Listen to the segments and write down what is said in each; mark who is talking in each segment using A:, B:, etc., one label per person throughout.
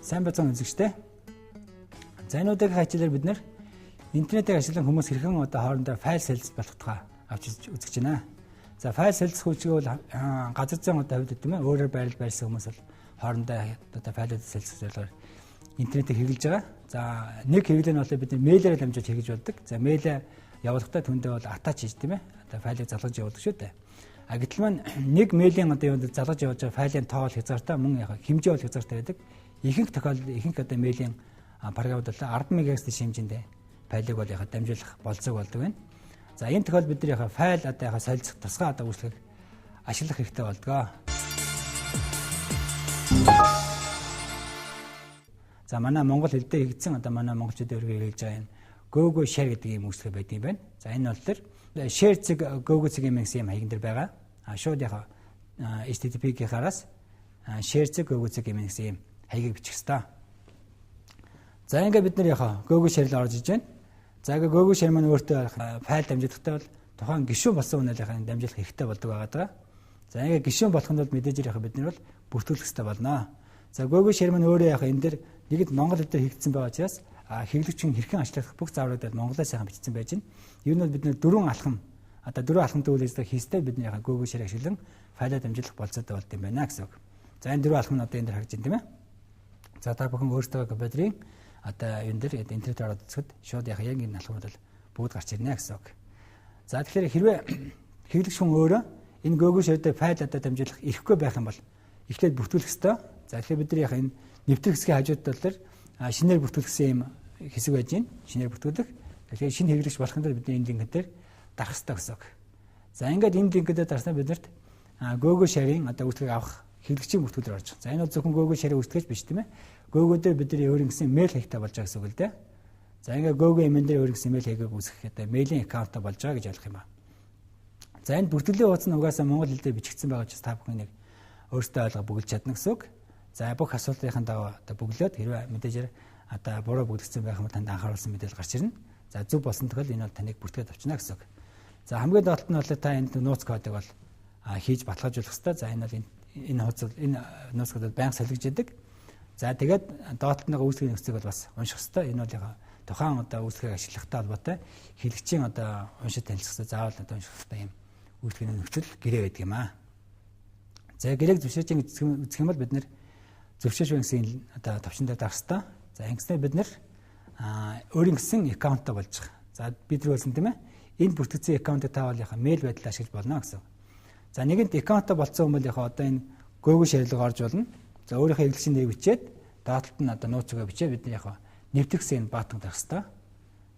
A: Сайн байцгаана үзэгчдээ. За, энэ удаагийн хичээлээр бид нэр интернетийг ашиглан хүмүүс хэрхэн одоо хоорондоо файл солилцож болох тухай авч үзэж байна. За, файл солилцох үйлчилгээ бол газар зүйн одоо хувьд тийм ээ, өөрөөр байрлал байрсан хүмүүс бол хоорондоо одоо файлууд солилцох зорилгоор интернетийг хэрэглэж байгаа. За, нэг хэрэглээ нь бол бид нар мэйлээр дамжуулж хэрэглэж болдог. За, мэйлээ явуулахдаа түүндээ бол attach хийж, тийм ээ, одоо файлыг залгаж явуулдаг шүү дээ. А гэтэл маань нэг мэйлийн одоо юунд залгаж явуулж байгаа файлын тоо бол хязгаартай, мөн яг хэмжээ бол хязгаартай байдаг. Ихэнх тохиолдолд ихэнх одоо мэйлийн програмууд бол 10 мегабайт хэмжээнд файлыг бол яг дамжуулах болцоог болдог байна. За, энэ тохиолдолд бид нар яг файл одоо яг солилцох тусгай одоо үйлчлэгийг ашиглах хэрэгтэй болдгоо. За, манай монгол хэл дээр хийгдсэн, одоо манай монголчуудын өргөө хэрэглэж байгаа энэ Gogo Share гэдэг ийм үйлчлэг байдаг юм байна. За, энэ бол тэр share.gogo.mn гэсэн юм хаяган дээр байгаа. А шууд яг HTTP-ийн хараас share.gogo.mn гэсэн ийм хаягийг бичих хэрэгтэй. За, ингээд бид нар яг Gogo Share руу орж иж байна. За, ингээд Gogo Share маань өөртөө файл дамжуулахтай бол тухайн гишүүн болсон хүнээ дамжуулах хэрэгтэй болдог байгаа даа. За, ингээд гишүүн болохын тулд мэдээж яг бид нар бол бүртгүүлэх хэрэгтэй болно. За, Gogo Share маань өөрөө яг энэ дэр нэгд монгол хэл дээр хийгдсэн байгаа учраас хэрэглэгч хэрхэн ашиглах бүх заавруудад монголоор сайхан бичсэн байж байна. Ер нь бол бид нэр дөрвөн алхам, одоо дөрвөн алхамтай үйл ажиллагаа хийстэй бид нар яг Google Share ашиглан файлаа дамжуулах болцоотой болд юм байна гэсэн үг. За, энэ дөрвөн алхам нь одоо энэ дээр харагдаж байна, тийм ээ. За, та бүхэн өөрсдөө компьютерийн одоо энэ дээр интернет ороод үзэхэд шууд яг энэ алхмууд бол бүгд гарч ирнэ гэсэн үг. За, тэгэхээр хэрвээ хэрэглэгч хүн өөрөө энэ Google Share дээр файл одоо дамжуулах эрхгүй байх юм бол эхлээд бүртгүүлэх ёстой. За, тэгэхээр бид нар яг энэ нэвтрэх хэсгийн хажууд тал дээр шинээр бүртгүүлэх гэсэн юм хэсэг байж байна. Шинээр бүртгүүлэх. Тэгэхээр шинэ хэрэглэгч болохын тулд бидний энэ линк дээр дарах ёстой гэсэн үг. За, ингээд энэ линк дээр дарснаа биднэрт Google Share-ийн одоо үйлчлэгийг авах хэрэглэгчийн бүртгүүлээр орж байгаа. За, энэ бол зөвхөн Google Share-ийн үйлчлэгч биш, тийм ээ. Google дээр бидний өөрийн гэсэн мэйл хаягтай болж байгаа гэсэн үг л дээ. За, ингээд Google email дээр өөрийн гэсэн мэйл хаягийг үүсгэх одоо мэйлийн аккаунтаа болж байгаа гэж ойлгох юм аа. За, энэ бүртгэлийн хуудас нь угаасаа монгол хэл дээр бичигдсэн байгаа учраас та бүхэн нэг өөрсдөө ойлгоо бөглөж чадна гэсэн үг. За, бүх асуултын дагуу одоо бөглөөд, хэрвээ мэдээж одоо буруу бөглөгдсөн байх юм бол танд анхааруулсан мэдээлэл гарч ирнэ. За, зөв болсон тохиолдолд энэ бол таныг бүртгээд авчна гэсэн үг. За, хамгийн доод нь бол та энд нууц кодыг бол хийж баталгаажуулах хэрэгтэй. За, энэ бол энэ хуудас, энэ нууц код бол байнга солигдож идэг. За, тэгээд доод талд нэг үйлчлэгийн нөхцөлийг бол бас унших хэрэгтэй. Энэ бол яг тухайн одоо үйлчлэгийг ашиглахтай холбоотой хэрэглэгчийн одоо уншиж танилцах хэрэгтэй, заавал одоо унших хэрэгтэй юм үйлчлэгийн нөхцөл гэрээ байдаг юм аа. За, гэрээг зөвшөөрч үзэх юм бол бид нэр зөвшөөрч байна гэсэн одоо товчон дээр дарах хэрэгтэй. За, ингэснээр бид нэр өөрийн гэсэн аккаунтаа болж байгаа. За, бид нар болсон, тийм ээ. Энэ бүртгэгдсэн аккаунтыг та бол яхаа мэйл байдлаар ашиглаж болно гэсэн. За, нэгэнт аккаунтаа болцсон хүмүүс яхаа одоо энэ Google Share руу орж болно. За, өөрийнхөө хэрэглэгчийн нэрийг бичээд, доод талд нь одоо нууц үгээ бичээд, бид нар яхаа нэвтрэх гэсэн энэ button дарах хэрэгтэй.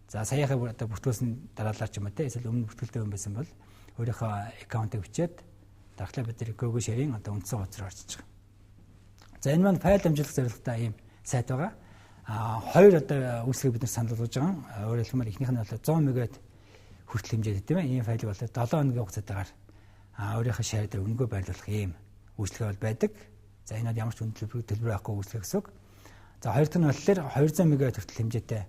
A: За, саяхаа одоо бүртгүүлсэн дараалал ч юм уу те, эсвэл өмнө бүртгэлтэй юм байсан бол өөрийнхөө аккаунтыг бичээд дарахлаа бид нар Google Share-ийн одоо үндсэн хуудас руу орж байгаа. За, энэ маань файл дамжуулах зорилготой ийм сайт байгаа. А хоёр одоо үйлчлэгийг бид нар санал болгож байгаа. Өөрөөр хэлбэл, эхнийх нь бол 100 мегабайт хүртэл хэмжээд, тийм ээ. Ийм файлыг бол 7 хоногийн хугацаатаагаар өөрийнхөө share дээр үнэгүй байрлуулах ийм үйлчлэгээ бол байдаг. За, энэ бол ямар ч үн төлбөр төлбөр авахгүй үйлчлэг гэсэн үг. За, хоёр дахь нь болохоор 200 мегабайт хүртэл хэмжээтэй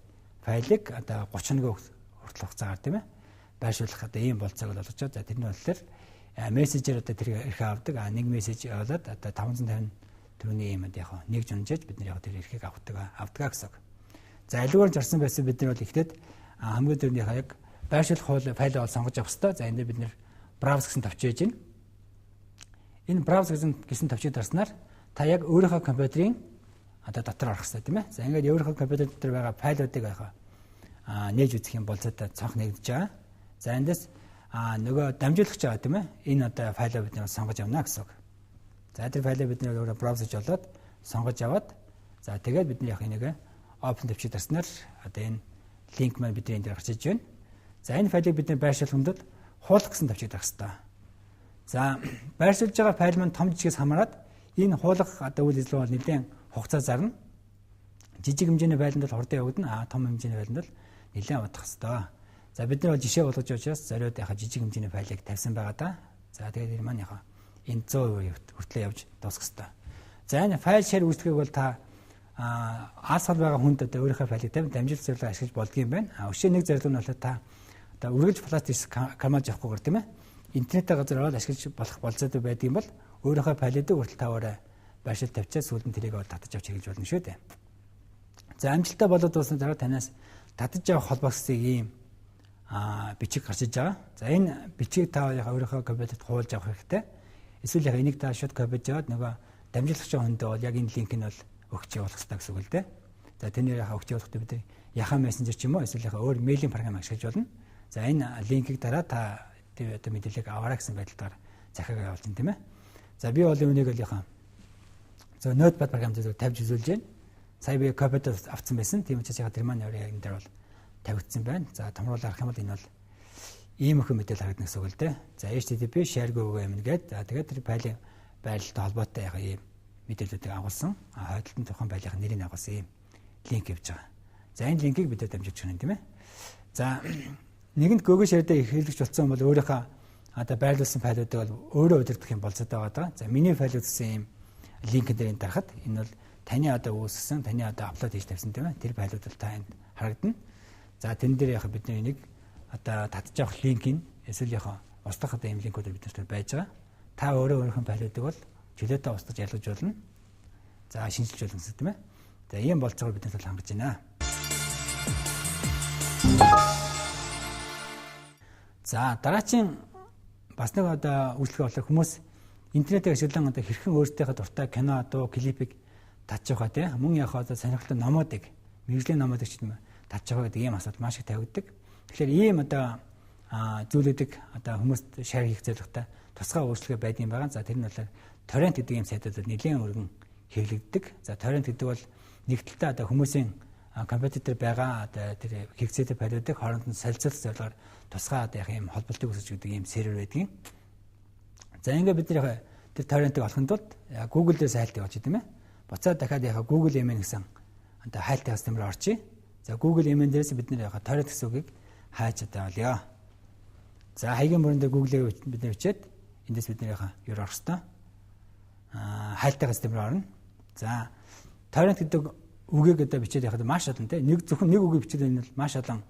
A: файлыг одоо 30 хоногийн хүртэл хугацаагаар, тийм ээ, байршуулах одоо ийм болцоог бол олгож байгаа. За, тэр нь болохоор мессежээр одоо тэр эрхээ авдаг. А нэг мессеж явуулаад одоо 550 төгрөгийн юм яг нэг жунжиж бид нар яг тэр эрхийг авдаг гэсэн үг. За, аливаар зорсон байсан бид нар бол эхлээд хамгийн түрүүний яг байршуулах хууль файлыг бол сонгож авах хэрэгтэй. За, энэ дээр бид нэр browse гэсэн товч хийж байна. Энэ browse гэсэн товчийг дарснаар та яг өөрийнхөө компьютерийн одоо дотор орох хэрэгтэй, тийм ээ. За, ингээд өөрийнхөө компьютер дотор байгаа файлуудыг яг нээж үзэх юм болцоотой цонх нээгдэж байгаа. За, эндээс нөгөө дамжуулагч байгаа, тийм ээ. Энэ одоо файлаа бид нэр сонгож авна гэсэн үг. За, тэр файлаа бид нэр өөрөө browse хийж болоод сонгож аваад, за, тэгээд бид нар яг энийг open товчийг дарснаар одоо энэ линк маань бидний энэ дээр гарч иж байна. За, энэ файлыг бид нэр байршуулахын тулд хуулах гэсэн товчийг дарах хэрэгтэй. За, байршуулж байгаа файл маань том жижигээс хамаарат энэ хуулах одоо үйл ажиллагаа бол нэлээд хугацаа зарна. Жижиг хэмжээний файланд бол хурдан явагдана. А том хэмжээний файланд бол нэлээд удах хэрэгтэй. За, бид нар бол жишээ болгож байгаа учраас зориуд яхаа жижиг хэмжээний файлыг тавьсан байгаа да. За, тэгээд энэ маань яхаа энэ 100% хүртлээ явж дуусгах хэрэгтэй. За, энэ файл share үйлчлэгийг бол та аасгал байгаа хүнд одоо өөрийнхөө файлыг дамжуулах зорилгоор ашиглаж болдго юм байна. А өшөө нэг зорилго нь бол та одоо үргэлж флаш диск кармаж явахгүйгээр, тийм ээ, интернетээ газар ороод ашиглаж болох болцоотой байдаг юм бол өөрийнхөө файлыг хүртэл та өөрөө байршил тавьчаад сүүлд нь тэрийг бол татаж авч хэрэглэж болно шүү дээ. За, амжилттай болоод дуусна дараа танаас татаж авах холбоосыг ийм бичиг гарч иж байгаа. За, энэ бичгийг та яг өөрийнхөө компьютерт хуулж авах хэрэгтэй. Эсвэл яг энийг та шууд копиж аваад нөгөө дамжуулагч хүндээ бол яг энэ линк нь бол өгч явуулах хэрэгтэй гэсэн үг л дээ. За, тэрнээр яг өгч явуулахдаа бид Яхаа мессенжер ч юм уу, эсвэл яг өөр мэйлийн програм ашиглаж болно. За, энэ линкийг дараа та тэр одоо мэдээллийг аваарай гэсэн байдлаар захиаг явуулж байна, тийм ээ. За, би бол үүнийг л яхаа за Notepad програм дээр тавьж үзүүлж байна. Сая би копид авсан байсан. Тийм учраас яг тэр маань яг энэ дээр бол тавигдсан байна. За, томруулаад харах юм бол энэ бол ийм их мэдээлэл харагдана гэсэн үг л дээ. За, HTTP share go юм гээд, за, тэгээд тэр файлын байрлалтай холбоотой яг ийм мэдээллүүдийг агуулсан. Хойдолтын тухайн файлын нэрийг агуулсан ийм линк явж байгаа. За, энэ линкийг бид дамжуулж байна, тийм ээ. За, нэгэнд Google Share дээр хэрэглэгч болсон бол өөрийнхөө одоо байрлуулсан файлуудыг бол өөрөө удирдах юм болцоотой байгаа. За, миний файлууд гэсэн ийм линк дээр энэ дарахад энэ бол таны одоо үүсгэсэн, таны одоо upload хийж тавьсан, тийм ээ. Тэр файлууд бол та энд харагдана. За, тэн дээр яг бидний нэг одоо татж авах линкийг эсвэл яг устгах одоо ийм линкүүд бид нарт байж байгаа. Та өөрөө өөрийнхөө файлуудыг бол чөлөөтэй устгаж ялгаж болно. За, шинжилж болно гэсэн, тийм ээ. За, ийм болцоогоор бид нарт хангаж байна. За, дараагийн бас нэг одоо үйлчлэг болохоор хүмүүс интернетийг ашиглан одоо хэрхэн өөрсдийнхөө дуртай кино, дуу, клипийг татж байгаа, тийм, мөн яг одоо сонирхолтой номуудыг, мэргэжлийн номуудыг ч юм татж байгаа гэдэг ийм асуудал маш их тавигддаг. Тэгэхээр ийм одоо зүйлүүдийг одоо хүмүүст share хийх зорилготой тусгай үйлчилгээ байдаг юм байна. За, тэр нь бол торрент гэдэг ийм сайтуудад нэлээд өргөн хэрэглэгддэг. За, торрент гэдэг бол нэг талдаа одоо хүмүүсийн компьютер дээр байгаа одоо тэр хэрэгцээтэй файлуудыг хооронд нь солилцох зорилгоор тусгай одоо яг ийм холболтыг үүсгэж өгдөг ийм сервер байдаг юм. За, ингээд бид нар тэр торрентыг олохын тулд Google дээр сайлт явуулж, тийм ээ. Буцаад дахиад яг Google MN гэсэн одоо хайлтын систем рүү орчие. За, Google MN дээрээс бид нар яг торрент гэсэн үгийг хайж одоо олъё. За, хаягийн бүрэн дээр Google-ийг бид нар бичээд эндээс бид нар яг юу орох хэвээр хайлтын систем рүү орно. За, торрент гэдэг үгийг одоо бичээд яхад маш олон, тийм, нэг зөвхөн нэг үгийг бичээд энэ бол маш олон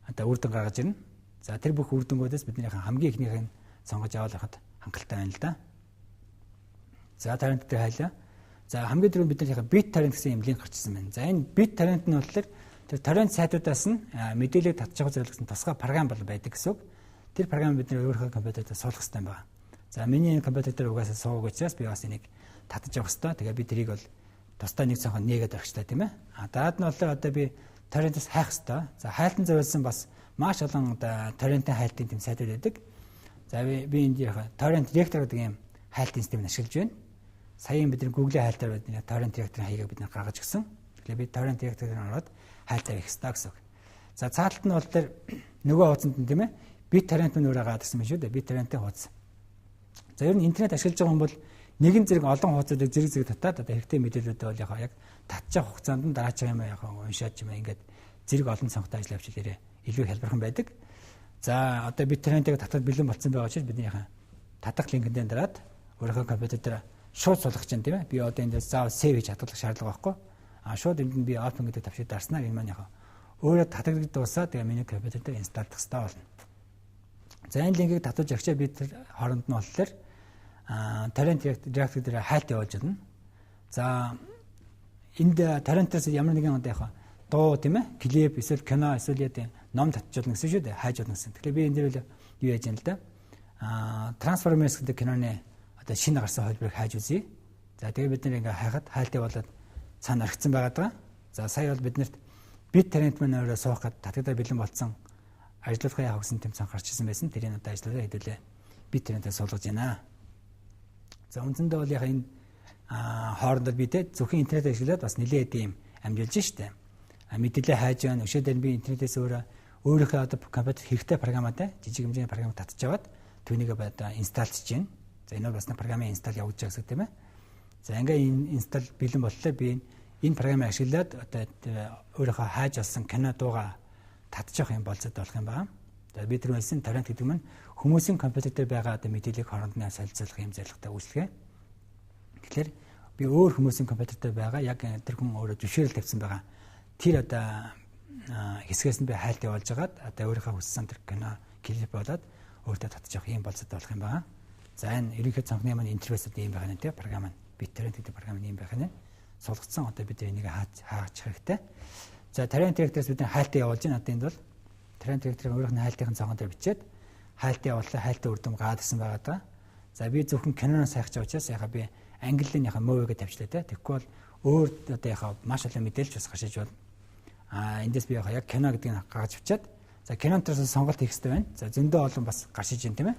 A: одоо үр дүн гаргаж ирнэ. За, тэр бүх үр дүнгуудаас бидний хамгийн эхнийх нь сонгож аваад байхад хангалттай байна л да. За, торрент дээр хайлаа. За, хамгийн түрүүнд бид нар BitTorrent гэсэн юм линк гарчсан байна. За, энэ BitTorrent нь болохоор тэр торрент сайтуудаас нь мэдээлэл татчих зорилгосон тусгай програм бол байдаг гэсэн үг. Тэр програм бид нар өөрийнхөө компьютерээр суулгах хэрэгтэй байна. За, миний энэ компьютер дээр угаасаа сууг учраас би бас энийг татаж авах хэрэгтэй. Тэгээ би тэрийг бол тусдаа нэг цонхоо нээгээд орчихлаа, тийм ээ. А дараад нь болохоор одоо би торрентээс хайх хэрэгтэй. За, хайлтан зориулсан бас маш олон одоо торрентын хайлтын тэм сайтууд байдаг. За, би энд яг Torrent Reactor гэдэг ийм хайлтын системийг ашиглаж байна. Саяын бид нар Google-ийн хайлтаар бид Torrent Reactor-ын хаягийг бид нар гаргаж өгсөн. Тэгэхээр би Torrent Reactor-ээр ороод хайлтаар хийх хэрэгтэй гэсэн үг. За, цааталт нь бол тэр нөгөө хуудсанд нь, тийм ээ, BitTorrent нь өөрөө гараад ирсэн байна шүү дээ. BitTorrent-ийн хуудас. За, ер нь интернет ашиглаж байгаа хүн бол нэгэн зэрэг олон хуудасуудыг зэрэг зэрэг татаад одоо хэрэгтэй мэдээлэлүүдээ бол яг татчих хугацаанд нь дараачих юм яг уншаад юм ингээд зэрэг олон цонхтой ажил явуулж ирээ илүү хялбархан байдаг. За, одоо BitTorrent-ийг татаад бэлэн болцсон байгаа учраас бидний татах линкэндээ дараад өөрийнхөө компьютер дээр шууд суулгах чинь, тийм ээ. Би одоо энд заавал save хийж хадгалах шаардлага байхгүй. А шууд энд нь би open гэдэг товчийг дарснаар энэ маань яг өөрөө татагдаж дуусаа, тэгээ миний компьютер дээр install дах хэрэгтэй болно. За, энэ линкийг татаж өгчээ би тэр хооронд нь болохоор torrent reactor дээр хайлт явуулж чадна. За, энд торрентээс ямар нэгэн одоо яг дуу, тийм ээ, клип, эсвэл кино, эсвэл яа ном татж болно гэсэн шүү дээ, хайж болно гэсэн. Тэгэхээр би энэ дээр л юу яаж юм л да. Transformers гэдэг киноны одоо шинэ гарсан хувилбарыг хайж үзье. За, тэгээ бид нар ингээ хайхад хайлт явуулаад цаана орхисон байгаа даа. За, сая бол биднэрт BitTorrent маань өөрөө суух гээд татагдаа бэлэн болцсон ажиллуулах яах гэсэн тэм цан гарч ирсэн байсан. Тэрийг одоо ажиллуулаа хэдүүлээ BitTorrent-аас суулгаж байна. За, үндсэндээ бол яг энэ хоорондоо би те зөвхөн интернет ашиглаад бас нэлээд ийм амжилж штэ. Мэдээлэл хайж байна. Өшөө дээр би интернетээс өөрөө өөрийнхөө одоо компьютер хэрэгтэй програмаатай жижиг хэмжээний програм татж аваад түүнийг одоо install ж байна. За, энэ бол бас нэг програмын install явуулж байгаа гэсэн, тийм ээ. За, ингээ энэ install бэлэн боллоо, би энэ програмыг ашиглаад одоо өөрийнхөө хайж олсон кино, дууга татчих юм болцоод болох юм байна. За, би тэр хэлсэн торрент гэдэг нь хүмүүсийн компьютер дээр байгаа одоо мэдээллийг хооронд нь солилцоолох юм зорилготой үйлчилгээ. Тэгэхээр би өөр хүмүүсийн компьютер дээр байгаа яг тэр хүн өөрөө зөвшөөрөл тавьсан байгаа. Тэр одоо хэсгээс нь би хайлт явуулж хагаад одоо өөрийнхөө хүссэн тэр кино, клип болоод өөртөө татчих юм болцоод болох юм байна. За, энэ ерөнхий цонхны маань интерфейсүүд ийм байгаа нэ, тийм, програм маань. BitTorrent гэдэг програм юм байх нь. Сулгацсан одоо бид энийг хаачих хэрэгтэй. За torrent directory-с бид хайлтаа явуулж байна. Одоо энд бол torrent directory өөрийнх нь хайлтын цонхон дээр бичээд хайлтаа явууллаа, хайлтаа үр дүн гараад ирсэн байгаа даа. За би зөвхөн киноноос хайх гэж учраас яхаа би ангиллын яхаа movie-г тавьчлаа те. Тэгэхгүй бол өөр одоо яхаа маш олон мэдээлэл бас гарч иж болно. Эндээс би яхаа яг кино гэдгийг гаргаж авчиад за кинонтроос сонголт хийх хэрэгтэй байна. За зөндөө олон бас гарч иж байна тийм ээ.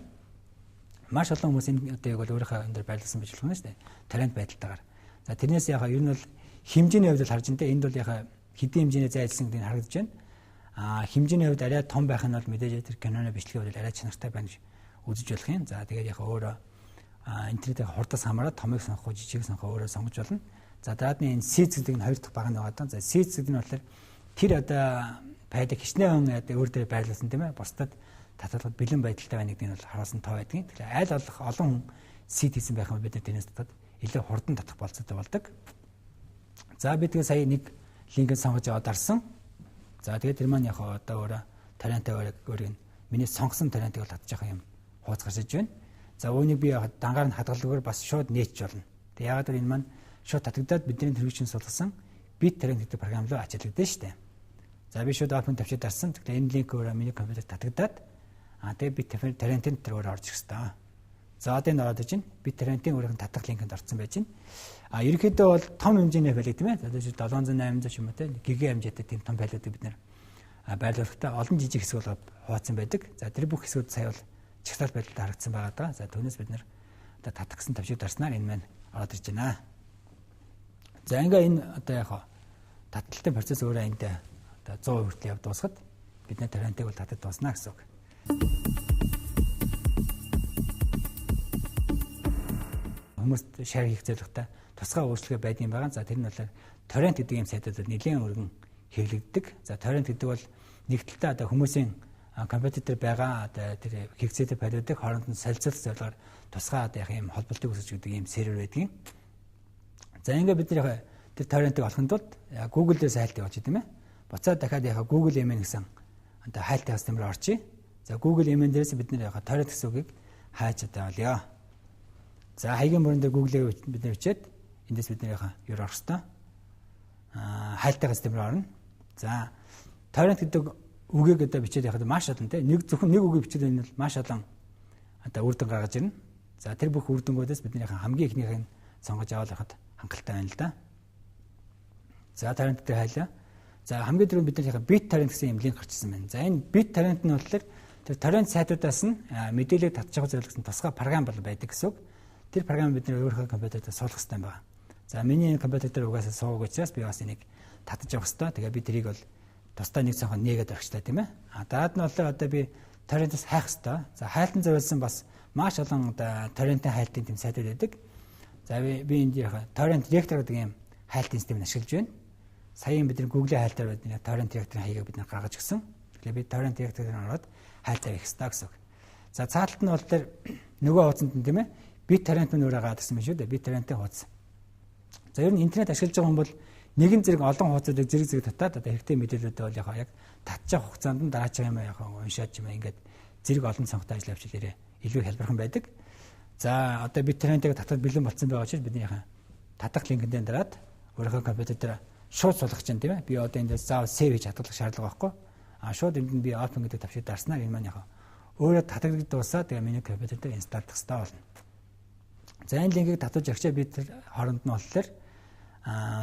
A: Маш олон хүмүүс энэ одоо яг бол өөрийнхөө энэ дээр байрлуулсан байж болох нь шүү дээ. Торрент байдалтайгаар. За тэрнээс яхаа ер нь бол хэмжээний хувьд л харж байна те. Энд бол яхаа хэдийн хэмжээний зай эзэлсэн гэдгийг харагдаж байна. Хэмжээний хувьд арай том байх нь бол мэдээж тэр киноны бичлэгийн хувьд арай чанартай байна гэж үзэж болох юм. За тэгээд яхаа өөрөө интернетийн хурдаас хамаарат томыг сонгох уу, жижиг сонгох уу өөрөө сонгож болно. За дараад нь энэ size гэдэг нь хоёр дахь баг нь байгаа даа. За size гэдэг нь болохоор тэр одоо файлыг хичнээн хүн өөр дээр байрлуулсан тийм ээ. Бусдад таталгад бэлэн байдалтай байна гэдгийг нь бол харуулсан тоо байдгийг. Тэгэхээр аль болох олон хүн seed хийсэн байх юм бид нар тэрнээс татаад илүү хурдан татах болцоотой болдог. За би тэгээ сая нэг линкийг сонгож аваад дарсан. За тэгээд тэр маань яг одоо өөрөө торрентаа өөрийг миний сонгосон торрентыг бол татчих юм хууц гарч иж байна. За үүнийг би дангаар нь хадгалгүйгээр бас шууд нээчих болно. Тэг яагаад гэвэл энэ маань шууд татагдаад бидний төрөгчийн суулгасан BitTorrent гэдэг програм руу ачаалагдана шүү дээ. За би шууд open тавьчаад дарсан. Тэгэхээр энэ линк өөрөө миний компьютерт татагдаад тэгээ BitTorrent-ийн дотор өөрөө орж ирэх хэрэгтэй. За одоо энэ ороод иж байна. BitTorrent-ийн өөрийнх нь татах линкэнд орсон байж байна. Ерөнхийдөө бол том хэмжээний файлыг тийм ээ. Одоо 700 800 ч юм уу тийм гига хэмжээтэй тийм том файлуудыг бид нэр байрлуулахдаа олон жижиг хэсэг болоод хуваацсан байдаг. За тэр бүх хэсгүүд сая бол чагсаал байдалд харагдсан байгаа даа. За түүнээс бид нэр одоо татах гэсэн товчийг дарснаар энэ маань ороод ирж байна. За ингээ энэ одоо яг таталтын процесс өөрөө энд одоо 100% хүртэл яв дуусахад бид нар торрентыг бол татад дуусна гэсэн үг. Хүмүүст share хийх зорилготой тусгай үйлчилгээ байдаг юм байгаа. За тэр нь бол торрент гэдэг юм сайтуудад нэлээд өргөн хэрэглэгддэг. За торрент гэдэг бол нэг талдаа одоо хүмүүсийн компьютер дээр байгаа одоо тэр хэрэгцээтэй файлуудыг хооронд нь солилцох зорилгоор тусгай одоо яг юм холболтыг үүсгэж гэдэг юм сервер байдаг юм. За ингээ бид нар тэр торрентыг олохын тулд Google дээр сайлт явуулж тийм ээ. Буцаад дахиад яг Google MN гэсэн одоо хайлтын систем рүү орчие. За Google MN дээрээс бид нар яг торрент гэсэн үгийг хайж одоо олъё. За хаягийн бүрэн дээр Google-ийг бид нар бичээд эндээс бид нар яг юу орох хэвээр хайлтын систем рүү орно. За торрент гэдэг үгийг одоо бичээд яхад маш олон тийм нэг зөвхөн нэг үгийг бичээд энэ бол маш олон одоо үр дүн гаргаж ирнэ. За тэр бүх үр дүнгуудаас бидний хамгийн эхнийх нь сонгож аваад байхад хангалттай байна л да. За торрент дээр хайлаа. За хамгийн түрүүнд бид нар BitTorrent гэсэн юм линк гарчсан байна. За энэ BitTorrent нь болохоор тэр торрент сайтуудаас нь мэдээлэл татчих зорилгосон тусгай програм бол байдаг гэсэн үг. Тэр програм бид нар өөрийнхөө компьютер дээр суулгах хэрэгтэй байна. За миний энэ компьютер дээр угаасаа сууг учраас би бас энийг татаж явах хэрэгтэй. Тэгээ би тэрийг бол тусдаа нэг цонхоо нээгээд орчихлаа тийм ээ. Дараад нь болохоор одоо би торрентээс хайх хэрэгтэй. За хайлтан зориулсан бас маш олон одоо торрентын хайлтын тэм сайтууд байдаг. За би энд яг torrent reactor гэдэг юм хайлтын системийг ашиглаж байна. Саяын бид нар Google-ийн хайлтаар бид torrent reactor-ын хаягийг бид нар гаргаж өгсөн. Тэгэхээр би torrent reactor-ээр ороод хайлтаа хийх хэрэгтэй гэсэн үг. За цааталт нь бол тэр нөгөө хуудсанд нь тийм ээ BitTorrent нь өөрөө гараад ирсэн байна шүү дээ. BitTorrent-ийн хуудас. За ер нь интернет ашиглаж байгаа хүн бол нэгэн зэрэг олон хуудсуудыг зэрэг зэрэг татаад одоо хэрэгтэй мэдээлэлүүдээ бол яг татчих хугацаанд нь дараач юм яг уншаад юм ингээд зэрэг олон цонхтой ажил явуулж ирээ илүү хялбархан байдаг. За одоо BitTorrent-ийг татаад бэлэн болцсон байгаа учраас бидний татах линкэндээ дараад өөрийнхөө компьютер дээр шууд суулгах чинь тийм ээ. Би одоо эндээс заавал save хийж хадгалах шаардлага байхгүй. Шууд энд нь би open гэдэг товчийг дарснаар энэ маань яг өөрөө татагдаж дуусаад тэгээ миний компьютер дээр install-дах хэрэгтэй болно. За энэ линкийг татаж өгчээ би тэр хооронд нь болохоор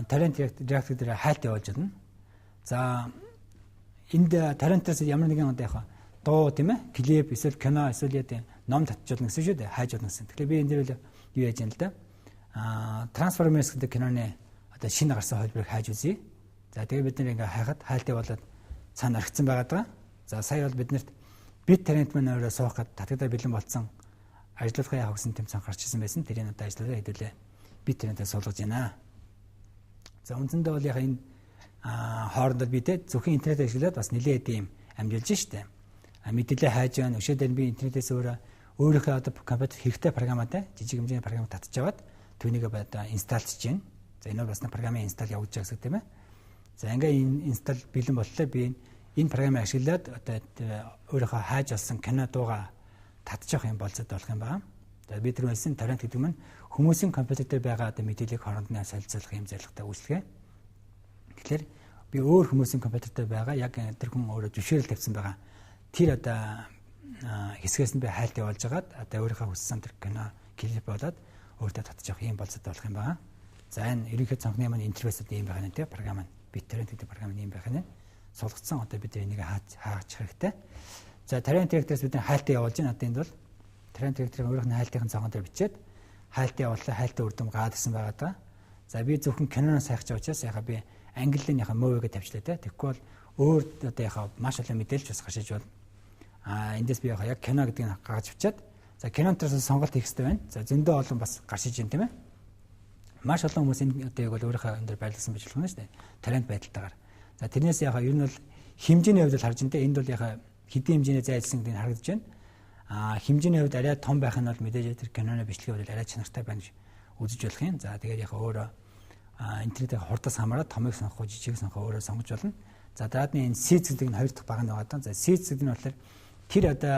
A: torrent reactor дээр хайлт явуулж байна. За энд торрентээс ямар нэгэн одоо яг дуу тийм ээ клип эсвэл кино эсвэл яа ном татж болно гэсэн шүү дээ хайж болно гэсэн. Тэгэхээр би энэ дээр юу яаж юм л да. Transformers гэдэг киноны одоо шинэ гарсан хувилбарыг хайж үзье. За тэгээ бид нэр ингээ хайхад хайлтыг болоод цаана орхисон байгаа даа. За сая бол биднэрт BitTorrent маань өөрөө суух гээд татагдаа бэлэн болцсон ажиллуулахын яах гэсэн тэм цан гарч ирсэн байсан. Тэрийг одоо ажиллуулаа хэдүүлээ BitTorrent-ээр суулгаж байна. За үндсэндээ бол яг энэ хоорондоо би те зөвхөн интернет ашиглаад бас нэлээд юм амжилж штэ. Мэдээлэл хайж байна. Өшөө дээр би интернетээс өөрөө өөрийнхөө одоо компьютер хэрэгтэй програмаатай жижиг хэмжээний програм татж аваад түүнийг одоо install-чиж байна. За энэ бол бас нэг програмын install явуулж байгаа гэсэн тийм ээ. За ингээ энэ install бэлэн боллоо би энэ програмыг ашиглаад одоо өөрийнхөө хайж олсон кино дууга татчих юм болцоод болох юм байна. За би тэр хэлсэн торрент гэдэг нь хүмүүсийн компьютер дээр байгаа одоо мэдээллийг хооронд нь солилцоолох юм зорилготой үйлчилгээ. Тэгэхээр би өөр хүмүүсийн компьютер дээр байгаа яг тэр хүн өөрөө зөвшөөрөл тавьсан байгаа. Тэр одоо хэсгээс нь би хайлт явуулж хагаад одоо өөрийнхөө хүссэн тэр кино клип болоод өөртөө татчих явах юм болцоод болох юм байна. За энэ ерөнхий цонхны маань интерфейсүүд ийм байгаа нэ тий програм нь BitTorrent гэдэг програм нь ийм байх нэ. Сулгацсан одоо бид энийг хаачих хэрэгтэй. За torrent directory-с бид хайлтаа явуулж байна. Одоо энд бол torrent directory-ийн өөрийнх нь хайлтын цонхон дээр бичээд хайлтаа явууллаа. Хайлтын үр дүн гараад ирсэн байгаа даа. За би зөвхөн киноноос хайх гэж учраас яхаа би ангиллын яхаа movie-г тавьчлаа те. Тэгэхгүй бол өөр одоо яхаа маш олон мэдээлэл бас гарч иж болно. А эндээс би яхаа яг кино гэдгийг гаргаж авчиад за кинон дээрээс сонголт хийх хэрэгтэй байна. За зөндөө олон бас гарч иж байна тийм ээ. Маш олон хүмүүс энэ одоо яг бол өөрийнхөө энэ дээр байрлуулсан байж болох нь шүү дээ. Торрент байдалтайгаар. За тэрнээс яхаа ер нь бол хэмжээний хувьд л харж байна те. Энд бол яхаа хэдийн хэмжээний зайлсан гэдгийг харагдаж байна. А хэмжээний хувьд арай том байх нь бол мэдээж тэр киноны бичлэгийн хувьд арай чанартай байна гэж үзэж болох юм. За тэгээд яхаа өөрөө интернетийн хурдаас хамаарат томыг сонгох уу, жижиг сонгох өөрөө сонгож болно. За дараад нь энэ size гэдэг нь хоёр дахь баг нь байгаа даа. За size гэдэг нь болохоор тэр одоо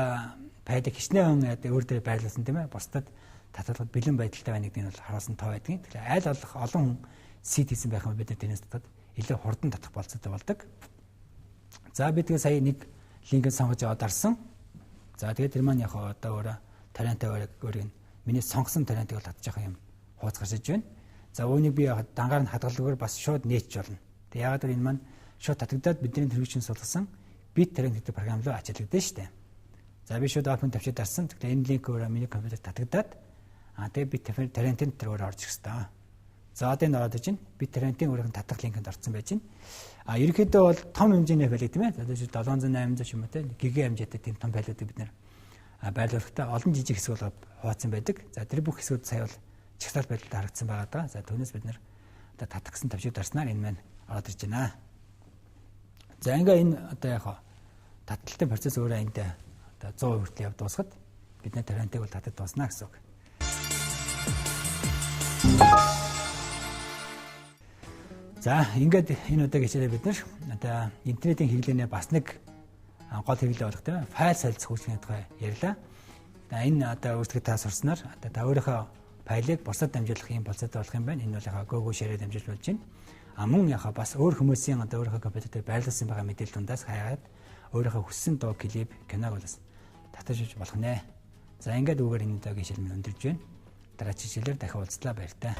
A: файлыг хичнээн өөр дээр байрлуулсан тийм ээ. Бусдад таталгад бэлэн байдалтай байна гэдгийг нь бол харуулсан тоо байдгийн. Тэгэхээр аль болох олон хүн seed хийсэн байх юм бид нар тэрнээс татаад илүү хурдан татах болцоотой болдог. За би тэгээ сая нэг линкийг сонгож аваад дарсан. За тэгээд тэр маань яг одоо өөрөө торрентаа өөрийг нь миний сонгосон торрентыг бол татчих юм хууц гарч иж байна. За үүнийг би яг дангаар нь хадгалгүйгээр бас шууд нээчих болно. Тэгээ яагаад гэвэл энэ маань шууд татагдаад бидний төрөгчийн суулгасан BitTorrent гэдэг програм руу ачаалагдана шүү дээ. За би шууд open тавьчаад дарсан. Тэгэхээр энэ линк өөрөө миний компьютер татагдаад тэгээ BitTorrent-ын дотор өөрөө орж ирэх хэвээр. За одоо энэ ороод иж байна. BitTorrent-ийн өөрийнх нь татах линкэнд орсон байж байна. А ерөнхийдөө бол том хэмжээний файл тийм ээ. За 700 800 ч юм уу тийм гига хэмжээтэй тийм том файлуудыг бид нэр байрлуулахдаа олон жижиг хэсэг болоод хуваацсан байдаг. За тэр бүх хэсгүүд сая бол чагсаал байдлаар харагдсан байгаа даа. За түүнээс бид нэр одоо татах гэсэн товчийг дарснаар энэ маань ороод ирж байна. За ингээ энэ одоо яг таталтын процесс өөрөө энд одоо 100% хүртэл яв дуусахад бид нар торрентыг бол татад дуусна гэсэн үг. За ингээд энэ удаагийн хичээлээр бид нар одоо интернетийн хэрэглээний бас нэг гол хэрэглээ болох тийм файл солилцох үйлчлэгийн тухай ярьлаа. За энэ одоо үйлчлэгийг та сурснаар одоо та өөрийнхөө файлыг бусдад дамжуулах юм болцоотой болох юм байна. Энэ бол яхаа Google Share-ээр дамжуулж болж байна. А мөн яхаа бас өөр хүмүүсийн одоо өөрийнхөө компьютер дээр байрлуулсан байгаа мэдээлэл дундаас хайгаад өөрийнхөө хүссэн дуу, клип, киног бол бас татаж авч болох нэ. За ингээд үүгээр энэ удаагийн хичээл минь өндөрлөж байна. Дараагийн хичээлээр дахин уулзлаа, баяртай.